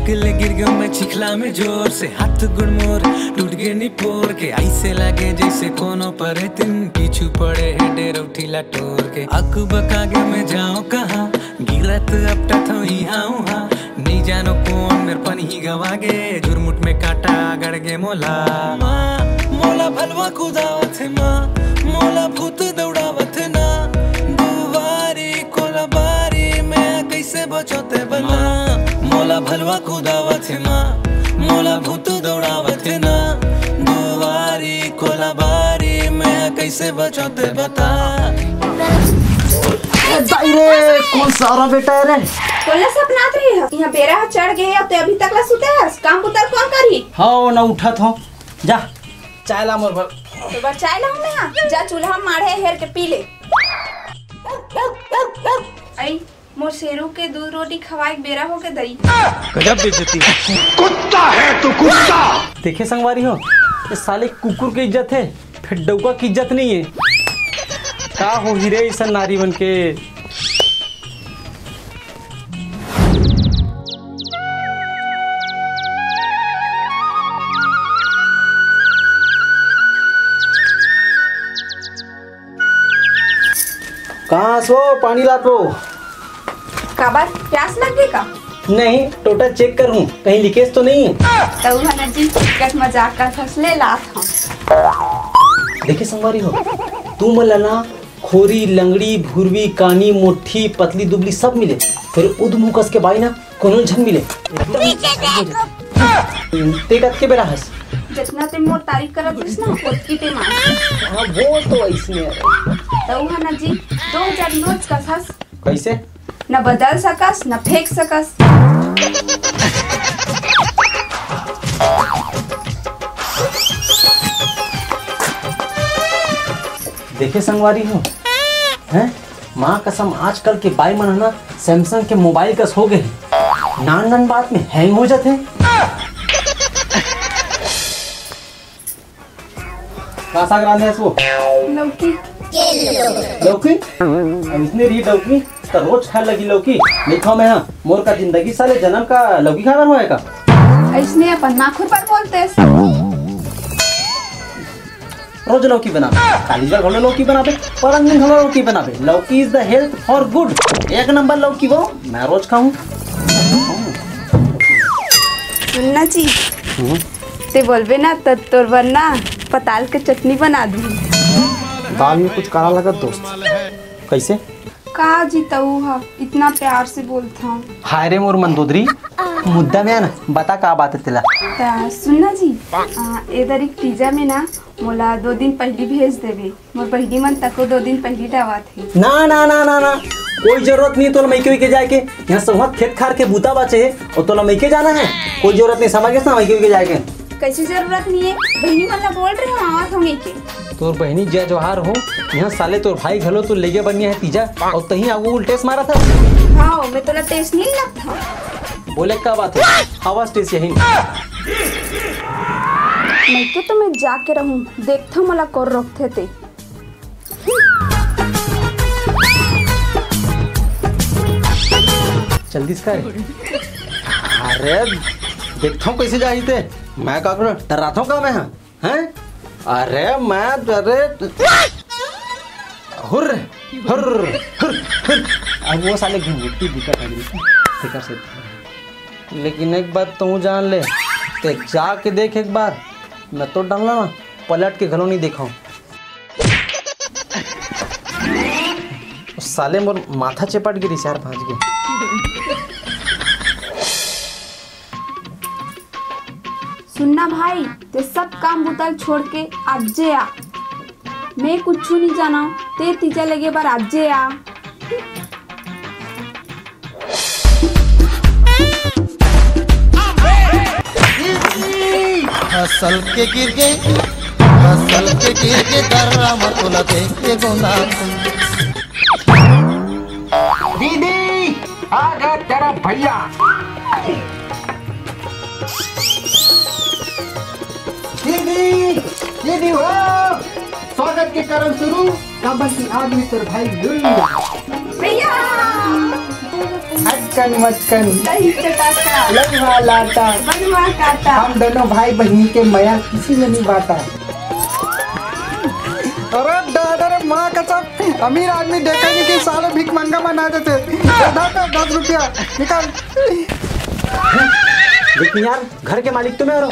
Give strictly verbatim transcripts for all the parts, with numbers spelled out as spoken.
ले गिर गयो मैं चिखला में जोर से, हाथ गुड़ मोर टूट गे निपोर के। ऐसे लागे जैसे कोनो परे दिन पीछू पड़े हे डेरौठी ला टोर के। अक बका गे मैं जाओ कहाँ, गिरत अपटत हो इहाँ उहाँ। नहीं जानो कौन मेर पनही गवा गे, झुरमुट में कांटा गड़ गे मोला। माँ, मोला भलवा कुदावत हे माँ, मोला भूत दौड़ावत हे ना। दुवारी कोला बारी, मैं कैसे बचोते बना। मोला भलवा कुदावत हे माँ, मोला भूत दौड़ावत हे ना। दुवारी कोला बारी, मैं कैसे बचोते बता। दाई रे, कौन सारा बेटा है रे? कोला सपनात रहे हो, यहाँ बेरा ह चढ़ गए हो, ते अभी तक ला सुते हस? काम बुता ल कौन करी? हाँ, ना उठत हो। जा, चाय ला मोर बर। तो बर चाय लाऊं मैं? हाँ, जा चूल्हा माढ़े हेर के पी ले। आई, मोर शेरू के दूध रोटी खवाए के बेरा हो के दई। गजब बेइज्जती। कुत्ता है तू, कुत्ता। देखे संगवारी हो, ये साले कुकुर के इज्जत है, फिर डौका की इज्जत नहीं है। का होही रे ऐसा नारी बन के? कहाँ हस वो? पानी लात वो। काबर, प्यास लग गई का? नहीं, टोटल चेक करूँ, कहीं लीकेज तो नहीं है। तऊ ह ना जी, चिक्कट मजाक करत हस, ले लात हूँ। देखे संगवारी हो, तू मन ला ना खोरी, लंगड़ी, भुरवी, कानी, मोठी, पतली, दुबली सब मिले, फिर उद मुँह कस के बाई ना कोनो झन मिले। एकदम ते कतके बेरा हस? जितना ते मोर तारीफ करत हस ना, ओतकी ते मान। हाँ, वो तो ऐसने है। तऊ ह ना जी, दो हजार नोट कस हस। कैसे? न बदल सकस, न फेंक सकस। देखे संगवारी हो, हैं? माँ कसम, आजकल के बाई मन ह ना सैमसंग के मोबाइल कस हो गए हे। नान नान बात में हैंग हो जाथे। का साग रांधे हस वो? लौकी। लौकी? अब इसने रही लौकी, तो रोज खाए लगी लौकी। नहीं खाओ मैं, हाँ। मोर का जिंदगी साले जन्म का लौकी खाए बर होए का? ऐसने अपन माखुर पर बोलते हैं। रोज लौकी बनाबे, काली जल घलो लौकी बनाबे, परन दिन घलो लौकी बनाबे। लौकी is the health for good। एक नंबर लौकी वो, मैं रोज खाऊं। सुनना जी, हम्म। ते बोलबे ना, त तोर बर ना पताल के चटनी बना दूँ। दाल में कुछ काला लगत दोस्त। कैसे? का जी, तऊ ह इतना प्यार से बोलत हव। हाय रे मोर मंदोदरी, मुद्दा में आ ना, बता का बात है तेला। त सुन ना जी, आ, ए दरी तीजा में ना मोला दो दिन पहली भेज देबे। मोर बहिनी मन तको दो दिन पहली डावत हे। ना, ना, ना, ना, ना, कोई जरूरत नहीं तोला मइके उइके जाए के। यहाँ संगत खेत खार के बूता बाचे हे, और तोला मइके जाना है, कोई जरूरत नहीं, समझ गेस ना, मइके उइके जाए के। कैसी जरूरत नहीं है? बहिनी मन ला बोल रहे हो, आवत हो मइके। तोर बहिनी जय जोहार हो, यहाँ साले तोर भाई घलो तो लेगे बनिया है तीजा, और तहीं आगू उल्टेस मारा था। हाँ, मैं तोला टेस नहीं लगता। बोले का बात है, आवाज टेस यही। मइके तो मैं जाके रहूं, देखता मोला कोर रोकथे ते। जल्दी से कर। अरे, देखता हूँ कैसे जाही ते। मैं का करूँ, डराता हूँ का मैं, हाँ? हैं? अरे, मैं, अरे, हुर्र, हुर्र, हुर्र, हुर्र। अब वो साले घुंघुट्टी दिक्कत है, दिक्कत से। लेकिन एक बात तू जान ले, ते जाके देख एक बार, मैं तो डरना ना, पलट के घलो नहीं देखा हूँ। साले मोर माथा चेपट गिरी यार, भांज के। सुनना भाई, ते सब काम बुता छोड़ के आजे आ। मैं कुछ नहीं जाना, ते तीजा लेगे बर आजे आ। फसल के गिर गे, फसल के गिर गे, दर्रा म तोला देख के गोंदा। दीदी, आ गया तेरा भैया। दीदी, दीदी हो, स्वागत के करम शुरू, काबर कि आज मैं तोर भाई लुल्लू। भैया। हटकन मटकन। दही चटाका। लंगवा लाटा। बनवा काटा। हम दोनों भाई बहन के मया किसी में नहीं बांटा। अरे दादा रे, माँ कसम, अमीर आदमी देखे नहीं कि साले भिखमंगा बना देथे। इधर तो दस रुपया निकाल। लेकिन यार, घर के मालिक तो मैं हूँ।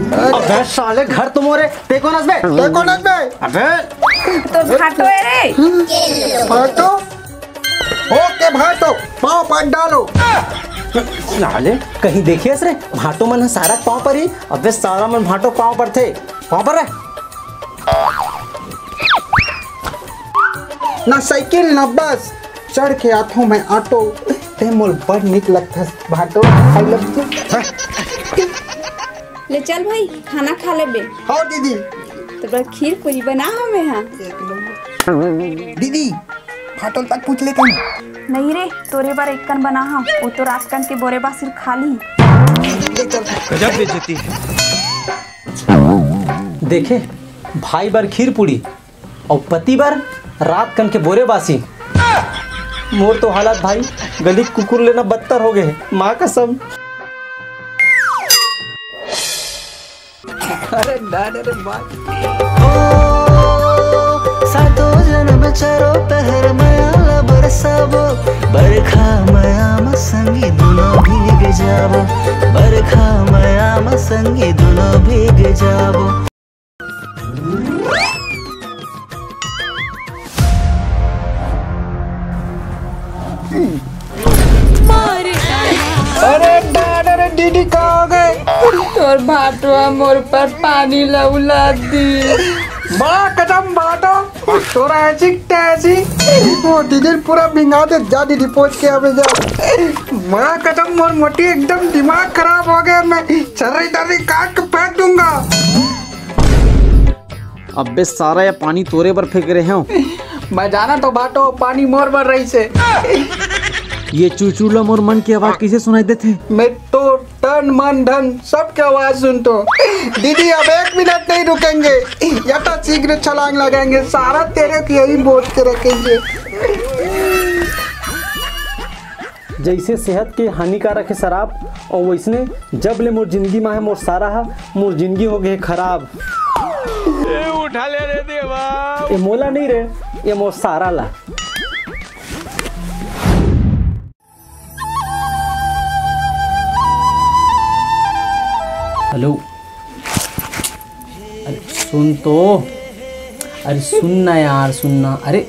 अबे साले, घर तो मोरे, ते कोन अस बे? ते कोन अस बे? अबे तो भाटो है रे। भाटो? ओके भाटो, पाँव पर डालो। साले, कहीं देखे अस रे? भाटो मन ह सारा पाँव पर ही। अबे सारा मन भाटो पाँव पर थे। पाँव पर रे। ना साइकिल ना बस, चढ़ के आथों मैं ऑटो। ते मोल बड़ निक लगथस भाटो, I love you। ले चल भाई, खाना खा लेबे। हाँ दीदी। तो बड़ा खीर पूरी बना हवे हाँ। दीदी, भाटो ल तक पूछ ले कहीं। नहीं रे, तोरे बर एक कन बना हव, वो तो रात कन के बोरे बासी ल खा ली। ले चल। गजब बेइज्जती है। देखे, भाई बर खीर पूरी अउ पति बर रात कन के बोरे बासी। मोर तो हालत भाई गली कुकुर ले ना बदतर हो गए हे, माँ कसम। अरे ना, अरे माँ। ओ, सातों जन्म चारों पहर मया ला बरसाबो, बरखा मया म संगी दुनो भीग जाबो, बरखा मया म संगी दुनो भीग जाबो। अरे दादा रे दीदी, कहाँ हो गए? तोर भाटवा मोर पर पानी ला उला दी। बड़ा कसम भाटो, तोरा ऐसी तैसी। वो दीदी पूरा भिंगा दे, जा दीदी पोंछ के अबे जा। बड़ा कसम मोर मोटी, एकदम दिमाग खराब हो गया, मैं चर्री तर्री काट के फेंक दूंगा। अबे सारा ये पानी तोरे बर फेंक रहे हो। मैं जाना तो भाटो, पानी मोर बर रही से। ये चुचुला मोर मन की आवाज कैसे सुनाई देथे? मैं तो तन मन धन सबके आवाज सुनतो। दीदी अब एक मिनट नहीं रुकेंगे, यथाशीघ्र छलांग लगाएंगे, सारा तेरे की यही बोझ के रखेंगे। जैसे सेहत के हानिकारक हे शराब, अउ वैसने जब ले मोर जिंदगी मा हे मोर सारा हा, मोर जिंदगी हो गे हे खराब। ए, उठा ले रे देवा। ए मोला नहीं रे, ये मोर सारा ला। हेलो। अरे सुन तो, अरे सुन ना यार, सुन ना। अरे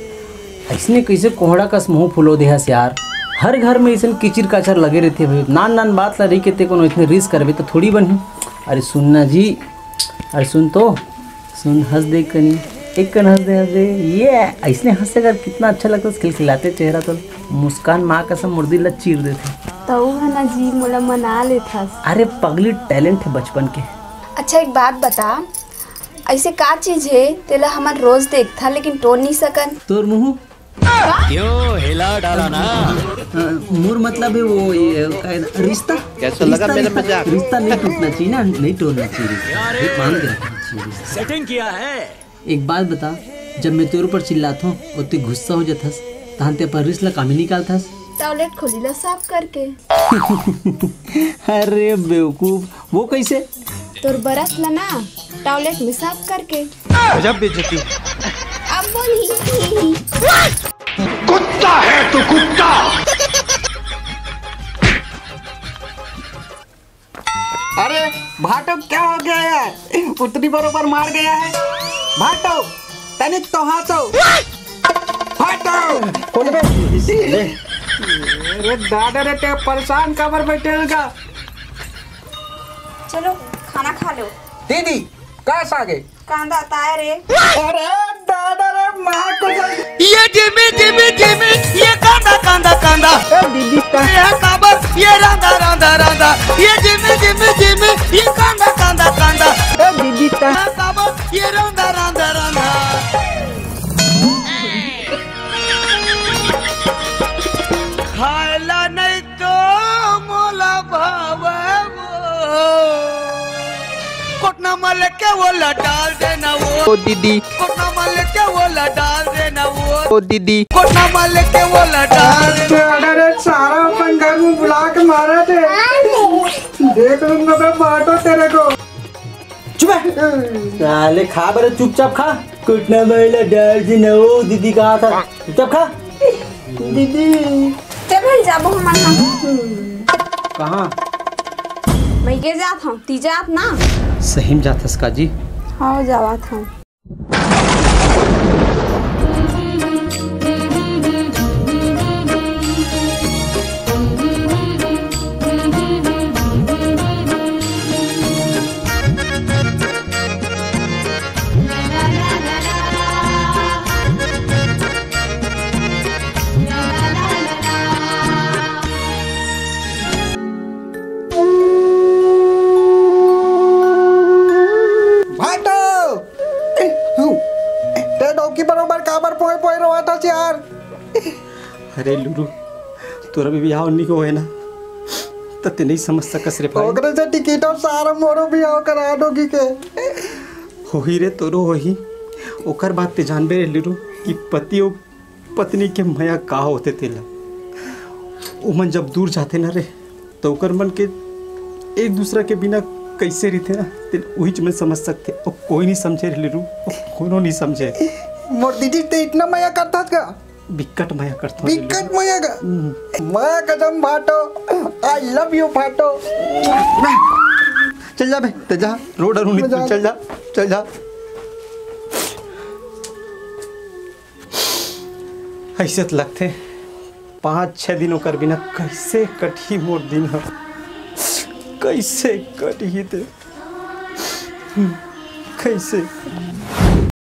ऐसने कैसे कोहड़ा कस मुंह फुलो देहस यार। हर घर में ऐसन किचिर काचर लगे रहते भाई। नान नान बात ला रही के ते कोनो इतने रिस करबे तो थोड़ी बनही। अरे सुन ना जी, अरे सुन तो, सुन हंस दे कनी, एक कन हंस दे, हंस दे। ये ऐसने हंसे कर कितना अच्छा लगता है, खिलखिलाते चेहरा तो मुस्कान माँ कसम मुर्दी ला चीर देते। तो वो है ना जी, मोला मना लेथस। अरे पगली, टैलेंट है बचपन के। अच्छा एक बात बता, ऐसे का चीज है तेला हमन रोज देखथा लेकिन टोर नहीं सकन? तोर मुंह। क्यों हिला डाला ना? अ, मोर मतलब है वो ये, का है, रिश्ता। कैसा लगा रिश्ता, मेरा रिश्ता, मजाक? रिश्ता नहीं टूटना चाहिए ना, नहीं तोड़ना चाहिए रिश्ता। ये बांध के रखना चाहिए रिश्ता। सेटिंग किया है। एक बात बता, जब मैं तेरे ऊपर चिल्लात हूँ और तू गुस्सा हो जाथस, तहां ते अपन रिश्ता ला कामी निकालथस। टॉयलेट खोली ला साफ करके। अरे बेवकूफ, वो कैसे? तोर बरस ला ना टॉयलेट में साफ करके। गजब बेइज्जती। अब बोल ही। कुत्ता है तू, कुत्ता। अरे भाटो, क्या हो गया यार? उतनी बरोबर मार गया है भाटो। तनिक तो हाँसो। भाटो। कौन बे? अरे दादा रे, ते परेशान काबर बैठे होगा? चलो खाना खा लो। दीदी, कस आगे? कांदा ताय रे। अरे दादा रे, माँ को ये जिमी जिमी जिमी, ये कांदा कांदा कांदा। ए दीदी ता। ये काबर, ये रांदा रांदा रांदा। ये जिमी जिमी जिमी, ये कांदा कांदा कांदा। ए दीदी ता। ये काबर, ये रांदा रांदा रांदा। खायला नहीं तो मोला भावे वो। कोटना लेके वो लटाल देना वो ओ दीदी। कोना मा लेके वो लटाल देना वो ओ दीदी। कोना मा लेके वो लटाल देना। अरे रे, सारा अपन घर में बुला के मारा थे। देख लूंगा मैं भाटो तेरे को। चुप है। साले खा बरे, चुपचाप खा। कुटना महिला डाल जी ना वो दीदी कहा था। चुपचाप खा। दीदी। चल भाई, जाबो हमन हा। कहाँ? मैं के जात हूँ, ती जात ना। सही में जात हस का जी? हाँ, जावत हूँ। भाटो! ते डौकी बरोबर काबर पोए पोए रोवत हस यार? अरे लुरु, तोरा भी बिहाव नी होए ना, त ते नहीं समझ सकस रे भाई। ओकरे से टिकट और सारा मोरो बिहाव करा डौकी के। होही रे, तोरो होही। ओकर बात ते जानबे रे लुरु कि पति अउ पत्नी के मया का होथे तेला। उमन जब दूर जाथे ना रे, त ओकर मन के एक दूसरा के बिना कइसे रहिथे ना, ते उहीच मन समझ सकथे। अउ कोई नहीं समझे रे लुरु, अउ कोनो नहीं समझे। मोर दीदी ते इतना मया करथस का? बिकट मया करथों रे लुरु। बिकट मया का? हम्म। मया कसम भाटो, I love you भाटो। चल जा बे, ते जा, रोड अरू निकल, चल जा, चल जा। अइसे त लगथे, पाँच छः दिन ओकर बिना कइसे कटही मोर दिन ह, कइसे कटही ते, कइसे?